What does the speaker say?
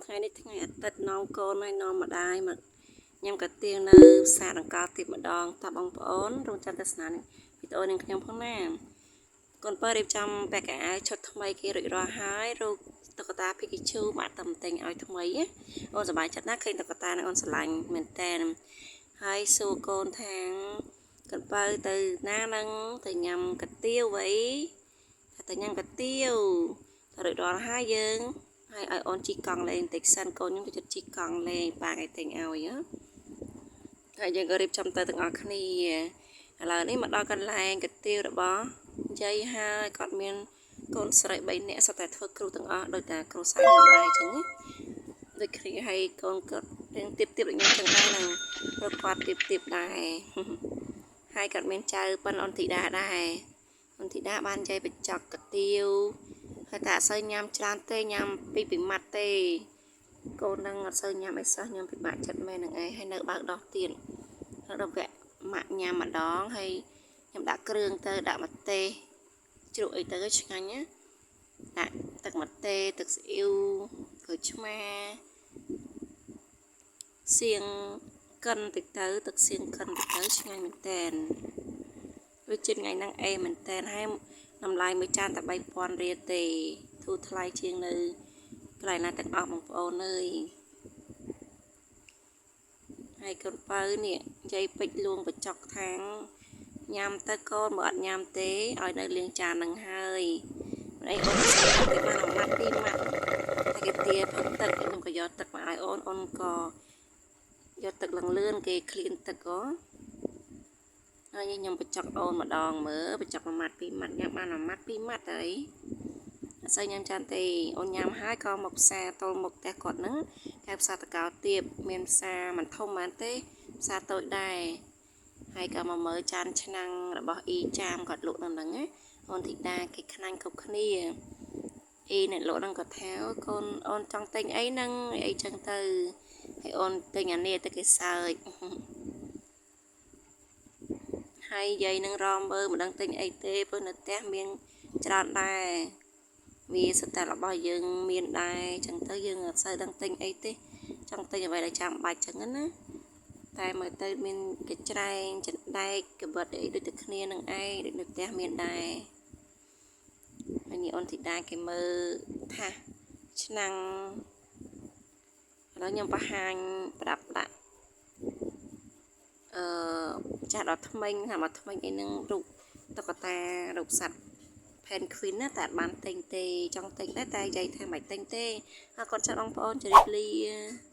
ថ្ងៃនេះថ្ងៃអាទិត្យនាំកូនហើយនាំម្ដាយមកញ៉ាំកាទៀវនៅផ្សារដង្កោទៀបម្ដងតើបងប្អូនរងចាំទស្សនាវីដេអូនឹងខ្ញុំផងណាកូនបើរៀបចំពាក់កៅអៅឈុតថ្មីគេរួចរាល់ហើយរូបតុក្កតា Pikachu បាក់តំទិញឲ្យថ្មីណាអូនសប្បាយចិត្តណាស់ឃើញតុក្កតានឹងអូនស្រឡាញ់មែនតែនហើយសួរកូនថាកូនបើទៅណានឹងទៅញ៉ាំកាទៀវអីថាទៅញ៉ាំកាទៀវទៅរួចរាល់ហើយយើងហើយឲ្យអូនជិះកង់លេងបន្តិចសិនកូនខ្ញុំក៏ចិត្តជិះកង់លេងប៉ាគេទិញឲ្យហ៎ហើយយើងក៏រៀបចំទៅទាំងអស់គ្នាឥឡូវនេះមកដល់កន្លែងកាទៀវរបស់យាយហើយគាត់មានកូនស្រី3នាក់សុទ្ធតែធ្វើគ្រូទាំងអស់ដូចតែគ្រូសាស្ត្រខ្ញុំដែរអញ្ចឹងណាដូចគ្នាហើយកូនគាត់រៀងទៀបទៀបដូចខ្ញុំចឹងដែរហ្នឹងព្រោះគាត់ទៀបទៀបដែរហើយគាត់មានចៅប៉ុនអូនធីតាដែរអូនធីតាបានយាយបញ្ចុកកាទៀវហើយតែអត់សូវញ៉ាំច្រើនទេញ៉ាំពីពីម៉ាត់ទេកូននឹងអត់សូវញ៉ាំអីសោះញ៉ាំពិបាកចិត្តមែននឹងឯងហើយនៅបើកដោះទៀតដល់វគ្គម៉ាក់ញ៉ាំម្ដងហើយខ្ញុំដាក់គ្រឿងទៅដាក់ម្ទេសជ្រក់អីទៅឆ្ងាញ់ណាដាក់ទឹកម្ទេសទឹកស៊ីអ៊ីវក្រូចឆ្មាសៀងកិនតិចទៅទឹកសៀងកិនតិចទៅឆ្ងាញ់មែនតែនវាជាតិថ្ងៃហ្នឹងអេមែនតែនហើយតម្លៃមួយចានតែ3000រៀលទេធូរថ្លៃជាងនៅកន្លែងណាទាំងអស់បងប្អូនអើយហើយកូនបើនេះនិយាយពេចលួងបញ្ចុកខាងញ៉ាំទៅកូនបើអត់ញ៉ាំទេឲ្យនៅលាងចាននឹងហើយមិនអីអូនសើទៅបានមួយម៉ាត់ពីរម៉ាត់តែគេទាផឹកទឹកខ្ញុំក៏យកទឹកមកឲ្យអូនអូនក៏យកទឹកលងលឿនគេឃ្លានទឹកក៏ហើយខ្ញុំបញ្ចុកអូនម្ដងមើលបញ្ចុកមួយម៉ាត់ពីរម៉ាត់ញ៉ាំបានមួយម៉ាត់ពីរម៉ាត់ហើយអត់សូវញ៉ាំច្រើនទេអូនញ៉ាំហើយក៏មកផ្សារទល់មុខផ្ទះគាត់ហ្នឹងកែផ្សារតកោទៀបមានផ្សារមិនធំប៉ុន្មានទេផ្សារតូចដែរហើយក៏មកមើលចានឆ្នាំងរបស់អ៊ីចាមគាត់លក់នៅហ្នឹងណាអូនធីតាគេខ្នាញ់គ្រប់គ្នាអ៊ីអ្នកលក់ហ្នឹងក៏ថាកូនអូនចង់ទិញអីហ្នឹងអីចឹងទៅហើយអូនទិញអានេះទៅគេសើចហើយយាយនឹងរមមើលមិនដឹងទិញអីទេព្រោះនៅផ្ទះមានច្រើនដែរវាសិតតែរបស់យើងមានដែរចឹងទៅយើងអត់សូវដឹងទិញអីទេចង់ទិញអ្វីដែលចាំបាច់ចឹងណាតែមើលទៅមានកច្រែងចណ្ដែកកបិតអីដូចតែគ្នានឹងឯងដូចនៅផ្ទះមានដែរហើយនេះអូនធីតាគេមើលថាឆ្នាំងឥឡូវខ្ញុំបង្ហាញប្រាប់ដាក់អឺចាស់ដល់ថ្មិញថាមកថ្មិញអីនឹងរូបតុក្កតារូបសត្វ penguin ណាតែអត់បានទិញទេចង់ទិញដែរតែយាយថាមិនទិញទេអរគុណចាស់បងប្អូនជម្រាបលា។